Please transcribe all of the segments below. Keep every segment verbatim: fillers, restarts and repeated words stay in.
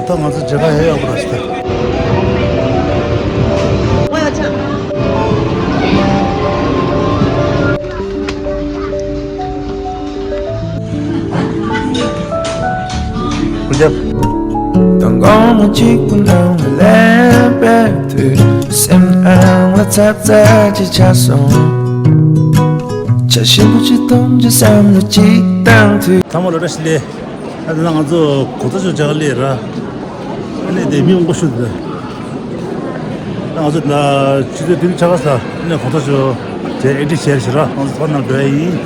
ད་ང་ཚོ་མཇལ་ཁ་ཡག་ཡག་པོ་རག་སོང་། སྐུ་ཞབས། དང་གོང་མ་གཅིག་པུ་ནང་ལ་ལེན་པའི་དུས། སེམས་ཨང་ལ་ཚ་ཚ་ཅིག་ཆགས་སོང་། བྱ་ཞིམ་པོ་ཅིག་གཏོང་རྒྱུ་བསམ་བློ་ཅིག་བཏང་དུས། ཚང་མ་ལ་བཀྲ་ཤིས་བདེ་ལེགས། ཨ་ད་ང་ཚོ་གོང་ས་མཆོག་མཇལ་ཁ་སླེབས་ར། ཨ་ནི་དེ་མི་མང་པོ་ཞིག་འདུག་ཨ་ང་ཚོ་ད་ཆུ་ཚོད་བདུན་ཕྱེད་ཀ་ཙམ་ཨ་ནི་གོང་ས་མཆོག་དེ་ཨེ་ཀྲི་བྱས་ཤག་ར། ང་ཚོ་ཐོག་ནང་འགྲོ་ཡ་ཡིན།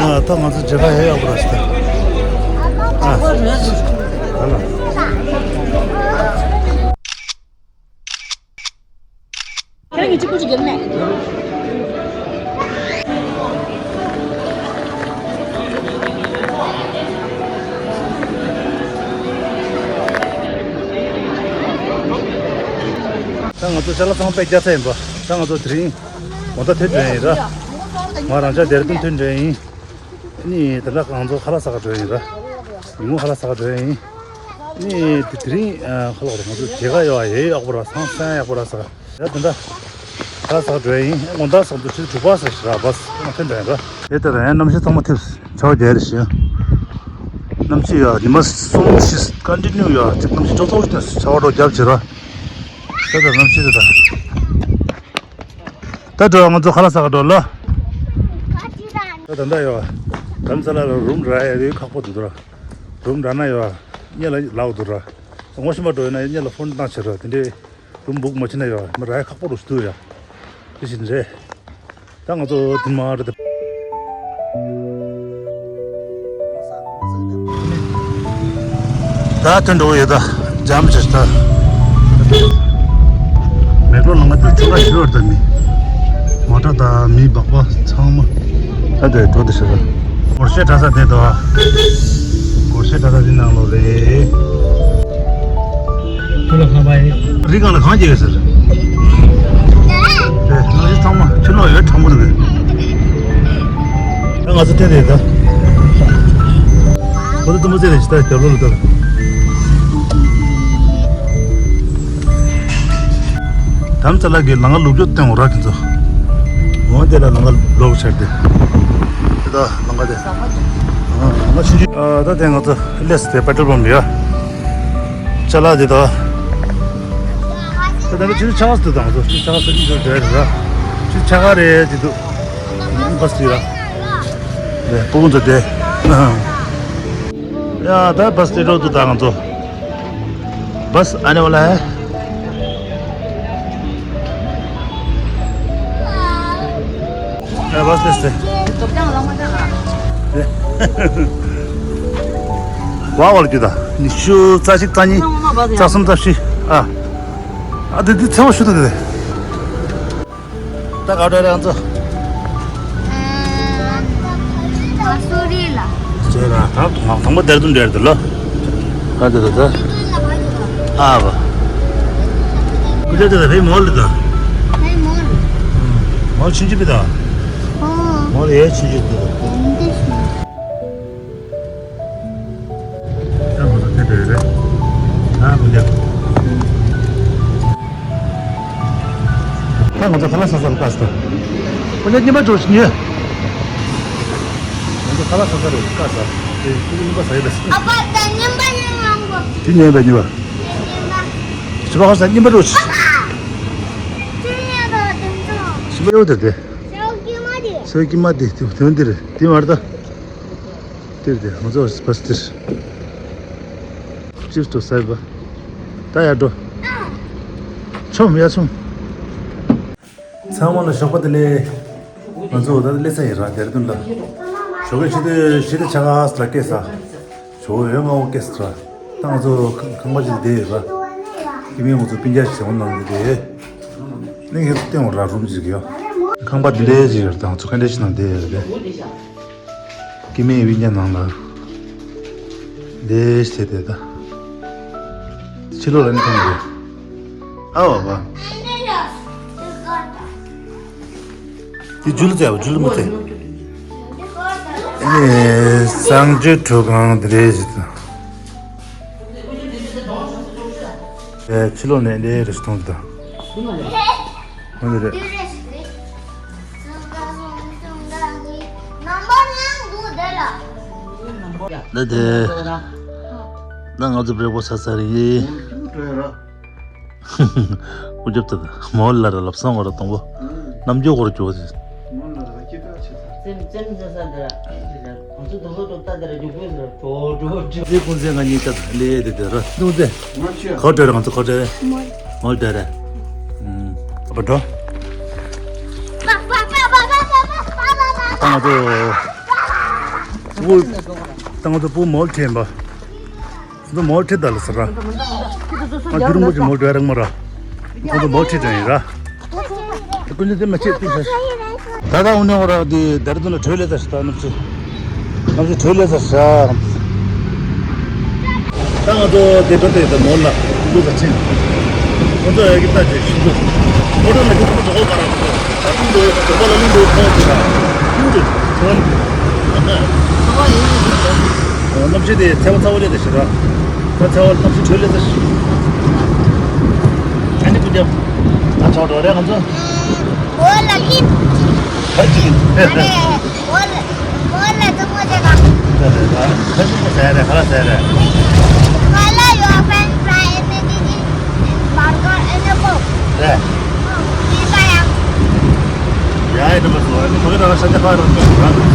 ཨ་ད་ང་ཚོ་མཇལ་ཁ་ཡག་ཡག་པོ་རག་སོང་། ཨ་ད་ལ། ཁྱེད་རང་གིས་གཅིག་པུ་ཅིག་རྒྱབ་མེད། ད་ང་ཚོ་ཅ་ལག་ཚང་མ་པེག་རྒྱག་ཚར་ཡིན་པ། ད་ང་ཚོ་དེ་རིང་དགོང་དག་ཐོན་འགྲོ་ཡ་ཡིན་ར། ང་རང་ཅག་ལྡེ་ར་ལྡུན་ཐོན་འགྲོ་ཡ་ཡིན། ཨ་ནི་དེ་འདྲ་ང་ཚོ་ཁ་ལག་ཟ་ག་འགྲོ་ཡ་ཡིན་ར། ཉིན་མོ་ཁ་ལག་ཟ་ག་འགྲོ་ཡ་ཡིན། ཨ་ནི་དེ་དེ་རིང་ཨ་ཁ་ལག་ར་ང་ཚོ་མཇལ་ཁ་ཡག་ཡག་ཡག་པོ་ར། ཚང་མ་ཡག་པོ་ར་ཟ། ཡ་དེ་འདྲ་ཁ་ལག་ཟ་ག་འགྲོ་ཡ་ཡིན། དགོང་དག་ཟ་འདུག་ཆུ་ཚོད་དྲུག་པ་ཟ་ཞིག་ར། བཱས་ང་ཐོན་འགྲོ་ཡ་ཡིན་ར། དེ་ལྟར་ཡང་གནམ་གཤིས་ཚང་མ་ཐིབས་ཆར་པ་རྒྱག་རེ་བཞིན། གནམ་གཤིས་ཡ་ཉི་མ་གསུམ་བཞི་ཀོན་ཊི་ནིའུ་ཡ་གཅིག་གནམ་གཤིས་ཅོག་ཙོག་ཞིག་ཆར་པ་འགྲོ་རྒྱབ་བྱེད་ར། ད་ལྟ་གནམ་གཤིས་རེད་ད། ད་འགྲོ་ང་ཚོ་ཁ་ལག་ཟ་ག་འགྲོ་ལ། ད་ད་ལྟ་ཡོ། དྷ་རམ་ས་ལ་ལ་རུམ་རག་ཡ་རེ་ཁག་པོ་འདུག་ར། རུམ་རག་ན་ཡོ། སྔོན་ལ་ལབ་འདུག་ར། ངོ་ཤེས་པ་འགྲོ་ཡོད་ན་སྔོན་ལ་ཕོན་བཏང་བྱེད་ར། དེ་འདྲའི་རུམ་བུག་མ་བྱེད་ན་ཡོ། མ་རག་ཡ་ཁག་པོ་རུ་འདུག་ཡ། དེ་བཞིན་རེད། ད་ང་ཚོ་དེ་མ་རེད། ད་ཐོན་འགྲོ་གི་ཡོད་ད། འཇམ་ཅིག་ད། མེག་ལོ་ལམ་ཁ་དེ་ཆུ་ཁ་ཤོར་ད་མི། མོ་ཊ་དང་མི་སྦག་སྦག་ཚང་མ། ད་དེ་འགྲོ་དེ་ཤོར་ད། སྒོར་གཞས་གྲྭ་ས་དེ་དོ། སྒོར་གཞས་གྲྭ་ས་དེ་ནང་ལོགས་རེད། ཁྱོད་ལ་ཁ་པར་ཡིན། རི་སྒང་ལ་གངས་སྐྱེས་ཡོད་ཟེར། དེ་གནམ་གཤིས་ཚང་མ་ཕྱི་ལོགས་ཡོད་གྲང་མོ་འདུག་གས། ད་ང་ཚོ་ཐད་དེ་ད། ཁོ་ཚོ་གཏུམ་པོ་རྩེ་ལ་ཇི་ལྟར་རྒྱབ་ལོགས་ལ་ལྟ། དྷ་རམ་ས་ལ་གི་ལམ་ཁ་ལུག་ཀྱོག་སྟོན་འོ་ར་ཁྱེད་ཚོ། འོ་དེ་ལ་ལམ་ཁ་ལོག་ཆར་དེ། དེ་ད་ལམ་ཁ་དེ། ཨ་ལམ་ཁ་ཆུང་ཆུང་། ཨ་ད་དེ་ང་ཚོ་སླེབས་སོང་དེ་པེ་ཊོལ་པམ་ཡ། ཅ་ལག་དེ་ད། ད་ད་ཆུ་ཆ་ག་སུ་དང་ཚོ་ཆུ་ཆ་ག་སུ་དེ་ཚོ་རེད་ར། ཆུ་ཆ་ག་རེད་དེ་དུ། བཱས་དེ་ར། དེ་སྤུ་གུ་ཚོ་དེ། ཡ་ད་བཱས་དེ་འགྲོ་དུ་ད་ང་ཚོ། बस आने वाला है। ཡ་བཱས་དེ་སྟེ། ཝ་ཝ་ལ་རྒྱུ་ད། ཉི་ཤུ་རྩ་གཅིག་རྩ་གཉིས། རྩ་གསུམ་རྩ་བཞི། ཨ། ཨ་དེ་དེ་ཚེ་བ་ཤུ་ད་དེ། ད་ག་འདྲ་རེད་ང་ཚོ། ཨ་སུ་རི་ལ། ཟེར་ན་ད་ང་དང་པོ་དེར་དུ་འདྲེར་དུ་ལ། ག་འདྲ་རེད་ད། ཨ་བ། ཀུ་ལེ་དེ་རེ་མོལ་ལ་ད། རེ་མོལ། མོལ་ཆུང་ཆུང་པི་ད། ཨོ། མོལ་ཡེ་ཆུང་ཆུང་པི་ད། ཡང་དེ་ཤི། ད་ང་ཚོ་ཐད་དེ་རེད། ད་ང་ཚོ་ཁ་ལག་ཟ་ས་ལ་ལྟ་སྟེ། ཁོ་ཚོ་རྙིང་པ་འགྲོ་ཞིག་ཉོས། ཁ་ལག་ཟ་ས་རེད། ཁ་ཟ། དེ་ཁྱེད་ཀྱི་རྙིང་པ་ཟ་ཡི་ལ། ཨ་ཕ་ད་རྙིང་པ་ཡིན་ངང་གོ། དེ་ཉན་པའི་རྙིང་པ། རྙིང་པ། ཞི་བ་ཧོ་ཟ་རྙིང་པ་རུ། ཨ་ཕ། དེ་ཉན་ད་དེ་ཚོ། ཞི་བ་ཡོད་དེ་དེ། སེའུ་སྐྱེས་མ་དེ། སེའུ་སྐྱེས་མ་དེ་དེ་དེ་འདིར་དེ་མར་ད། དེར་དེ་ང་ཚོ་བས་དེར། ཅིབ་ཏོ་ཟ་བ། ད་ཡར་འགྲོ། ཆོམ་ཡར་ཆོམ། ཚང་མ་ལ་ཞོགས་པ་བདེ་ལེགས། ང་ཚོ་ད་སླེབས་ཚར་ཡིན་ར། དེར་དོན་ལ། ཞོགས་ཀས་ཕྱི་དྲོ་བཞི་དང་ཕྱེད་ཀ་ལ་སྐྱེལ་ས། ཞོགས་ཡོད་མ་འོ་སྐྱེལ་ས་ར། ད་ང་ཚོ་ཁང་པ་ཅིག་བསྡད་ཡོད་ར། ཀི་མིན་ང་ཚོ་སྤུན་ཀྱག་ཞིག་འོང་གནང་འདི་དེ། གླིང་ཧེ་སྟེང་འོང་ར་རུམ་ཅིག་ཡོད། ཁང་པ་འདི་འདྲའི་ཅིག་ཡོད་ར། ད་ང་ཚོ་ག་འདྲ་ཞིག་ནང་བསྡད་ཡོད་རེད། ཀི་མིན་ཡིན་ཀྱང་ནང་ལ། འདི་ཞིག་དེ་ད། ཕྱི་ལོགས་ལ་ནི་མཐོང་གི། ཨ་བ་བ། དེ་ཇུ་ལ་ཙེ་བ་ཇུ་ལ་མོ་ཙེ། ཨེ་གསང་སྤྱོད་ཁྲུས་ཁང་དེ་རེད་ཟེར་ད། ཨེ་ཕྱི་ལོགས་ནས་འདི་རེ་མཐོང་གི་ད། འོ་འདི་རེད། འདི་དེ། ད་ང་ཚོ་བྲེ་པོ་ས་ས་རེད། སྐུ་རྒྱབ་ད་མོ་ལ་ར་ལབ་སང་བ་ར་དང་པོ། ནམ་རྒྱུན་སྐོར་རྒྱུ་དེ། ཙེམ་ཙེམ་ཟ་ས་འདི་ར། ང་ཚོ་དུ་ལོ་དུ་ལྟ་དེ་ར་རྒྱུག་པོས་ཟེར་ཏོ་ཏོ་ཏོ། ཙེ་ཀུན་ཙེ་ང་གཉིས་ཀ་ལས་དེ་དེ་ར་ནུ་ཙེ། ཁོ་ཏྲེ་ར་ང་ཚོ་ཁོ་ཏྲེ། མོལ་ཏྲེ་ར། ཨ་པ་འགྲོ། ད་ང་ཚོ། ད་ང་ཚོ་བུ་མོལ་ཏྲེ་ཡིན་པ། ང་ཚོ་མོལ་ཁྲིད་ད་ལ་ཟེར་ར། ང་རྒྱུ་རིང་པོ་ཅིག་མོལ་འགྲོ་ཡ་རག་མ་ར། ང་ཚོ་མོལ་ཁྲིད་དྲན་ཡིན་ར། ཀུན་ནི་དེ་མ་ཆད་ཏུ་ཤ། ད་ད་འུ་ནི་འོ་ར་དེ་དར་དུ་ལ་བྲོས་ལེ་ད་ཤི་ད་ནམ་ཚེ། ནམ་ཚེ་བྲོས་ལེ་ད་ཤ། ད་ང་ཚོ་དེ་འགྲོ་དེ་ད་མོལ་ལ་འདུག་ད་ཕྱིན། ང་ཚོ་ཡ་གི་ལྟ་ཅེས་ཤིན་ཏུ། ཨོ་ཏོ་ལ་གི་ཐོག་ཐོག་ག་ར། ད་ལུང་འདྲ་ཡོད་པ་དོག་པ་ལ་ལུང་འདྲ་ཡོད་ཐོག་ཅིག་ལ། ལུང་འདྲ་ཚོ་ལ། ཨ་ཧ། ཚ་བ་ཡིན་ནི་འདྲ། ཨོ་གནམ་གཤིས་དེ་ཚ་བ་ཚ་བ་ལས་དེ་ཞེ་དྲག་ད་ཚ་བ་གནམ་གཤིས་གྲོས་ལས་དེ་ཞེ། ཨ་ནི་ཀུ་ཀྱམ། ད་ཚ་བ་འགྲོ་རེད་ང་ཚོ། འོ་ལ་ཀིན། ཧ་ཅིག་ཨ་རེ། འོ་ལ། འོ་ལ་ཙི་མོ་ཅེ་ག་ད་རེད་ད། ཁ་ཤུག་པོ་ཟ་ཡ་རེད། ཁ་ལག་ཟ་ཡ་རེད། ཁ་ལག་ཡོད། French fry and the burger and the Coke རེད། Pizza ཡང་། ཡ་ཡ་འགྲོ་མ་སོང་། ཨ་ནི་ཁོ་གི་རང་ཤ་ཆ་ཁ་རང་ཚོ་རང་ཚོ།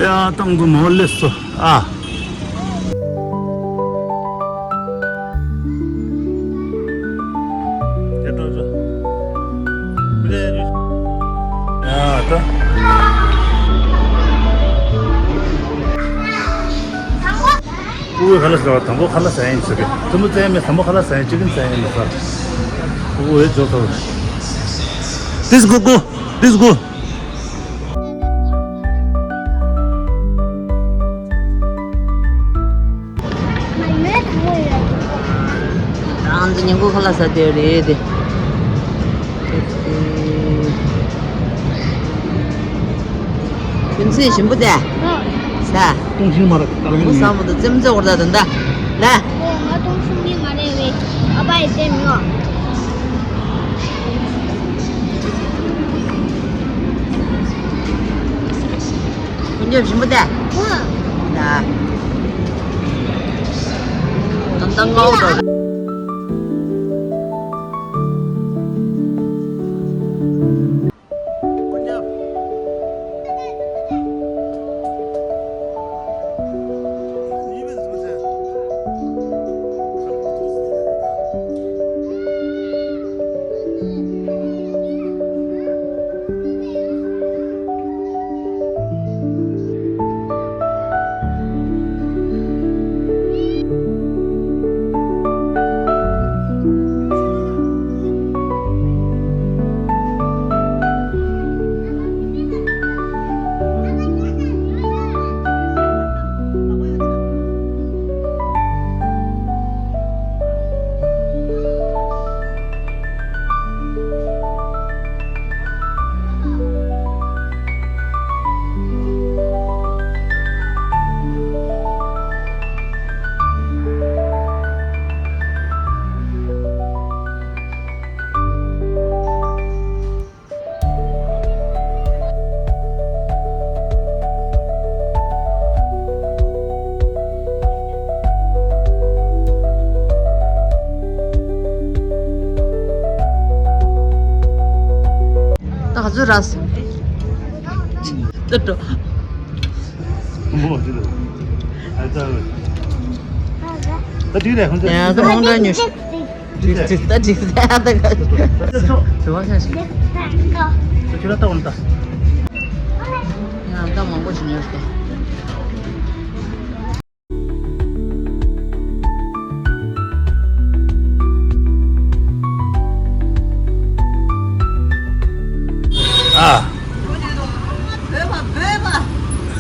ཡ་ཏང་དུ་མོ་ལེ་སོ་ཨ། ཡ་ད། ཨུ་ཁ་ལ་ཟ་བ་དང་པོ་ཁ་ལག་ཟ་ཡིན་ཟེར་གི། དུམ་བུ་ཙམ་མེད་དང་པོ་ཁ་ལག་ཟ་ཡིན། ཅི་གིན་ཟ་ཡིན་ལ་ཟ། ཨུ་ཨེ་ཇོ་ཐོ། This go go. This go. རང་ཚོ་ཉིན་གུང་ཁ་ལག་ཟ་དེ་རེད་དེ། ཁྱོད་ཚོས་ཞིམ་པོ་དེ། ཟ། ཏུང་ཤིང་མ་ར་ཏར་མོ་ས་མོ་དང་ཙེམ་ཙེ་འོར་ད་དང་ད། ལ། ཨོ་ང་ཏུང་ཤིང་མི་མ་རེད་བས། ཨ་ཕ་ཡི་ཙེམ་ཡོད། ཁོང་ཚོ་ཞིམ་པོ་དེ། ཨོ། ད། ཏང་ཏང་ཀའོ་ཏོ། ཟུ་ར་སོང་། ཏུ་ཏུ། ད་དུས་རེད་ཁོང་ཚོ། ཡ་ད་མང་དྲགས་ཉོ་ཤི། ད་འགྲིག་ད་འགྲིག་ད་ད་ག་ད་ཁྱོད་ལ་ལྟ་འོང་ད། ཡ་ད་མང་པོ་ཞིག་ཉོ་ཤི།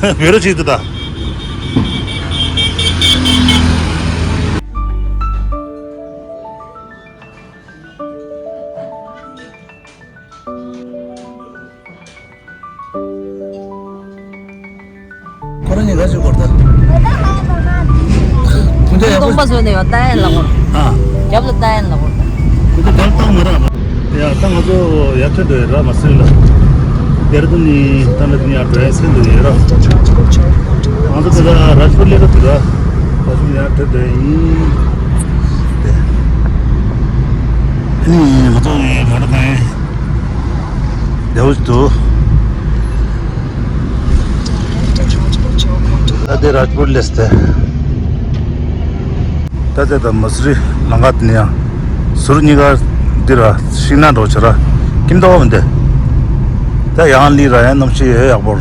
ཨ། བོད་རོ་ཅིག་ཏུ་ད། ཁོ་རང་གཉིས་ཀ་ཅིག་གོ་ད། ཁོང་ཚོ་ཡག་པོ། སྟོང་པ་བཟོས་ནས་ཡོད་ལྟ་ཡན་ལ་གོ། ཨ། རྒྱབ་ལ་ལྟ་ཡན་ལ་གོ། ཁོང་ཚོ་རྒྱབ་བཏང་མ་ར། ཡ་ད་ང་ཚོ་ཡར་ཐོན་འགྲོ་ཡི་ར་མ་སེར་ལ། དེར་དུ་ནི་ད་ནི་ཡར་འགྲོ་ཡ་སེ་འདུག་ཡོད་ར། ང་ཚོ་དེ་ད་རཱཇ་པུར་སླེབས་འགྲོ་འདུག་ར། ད་ཅུང་ཡར་ཐོན་འགྲོ་ཡིན། ཨ་ནི་ང་ཚོ་ཡི་མོ་ཊ་གང་ཡིན། ཡག་པོ་འདུག་ད་དེ་རཱཇ་པུར་སླེབས་ཏེ། ད་དེ་ད་མ་སུ་རི་ལམ་ཁ་དེ་ནས་ཡང་ཟུར་གཉིས་ཀ་འདི་ར་ཤིང་ནགས་འགྲོ་བྱ་ར་ཁྱིམ་ཐོག་མི་འདུག་ད་ཡང་ལི་ར་ཡང་གནམ་གཤིས་ཡོད་ཡག་པོ།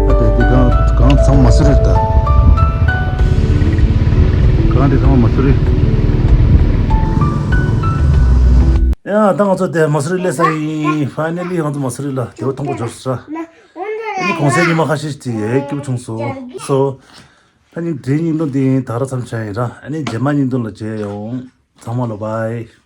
ཨ་དེ་དེ་གང་གང་ཚང་མ་སུ་རི་ད། གང་དེ་ཚང་མ་མ་སུ་རི། ཡ་ད་ང་ཚོ་དེ་མ་སུ་རི་སླེབས་ས་ཡིན། ཕའི་ནལ་ལི་ང་ཚོ་མ་སུ་རི་ལ་དེ་བ་མཐོང་གོ་འབྱོར་སོང་ར། ཨ་ནི་གུང་སེང་ཉི་མ་ཁ་ཤས་ཤིག་དེ་སྐྱིད་པོ་བྱུང་སོང་། སོ། ད་ནི་དེ་རིང་བརྙན་ཐུང་འདི་ད་ར་མཚམས་བཞག་ཡིན་ར། ཨ་ནི་རྗེས་མ་བརྙན་ཐུང་ལ་མཇལ་ཡོང་། ཚང་མ་ལ་བྷའི།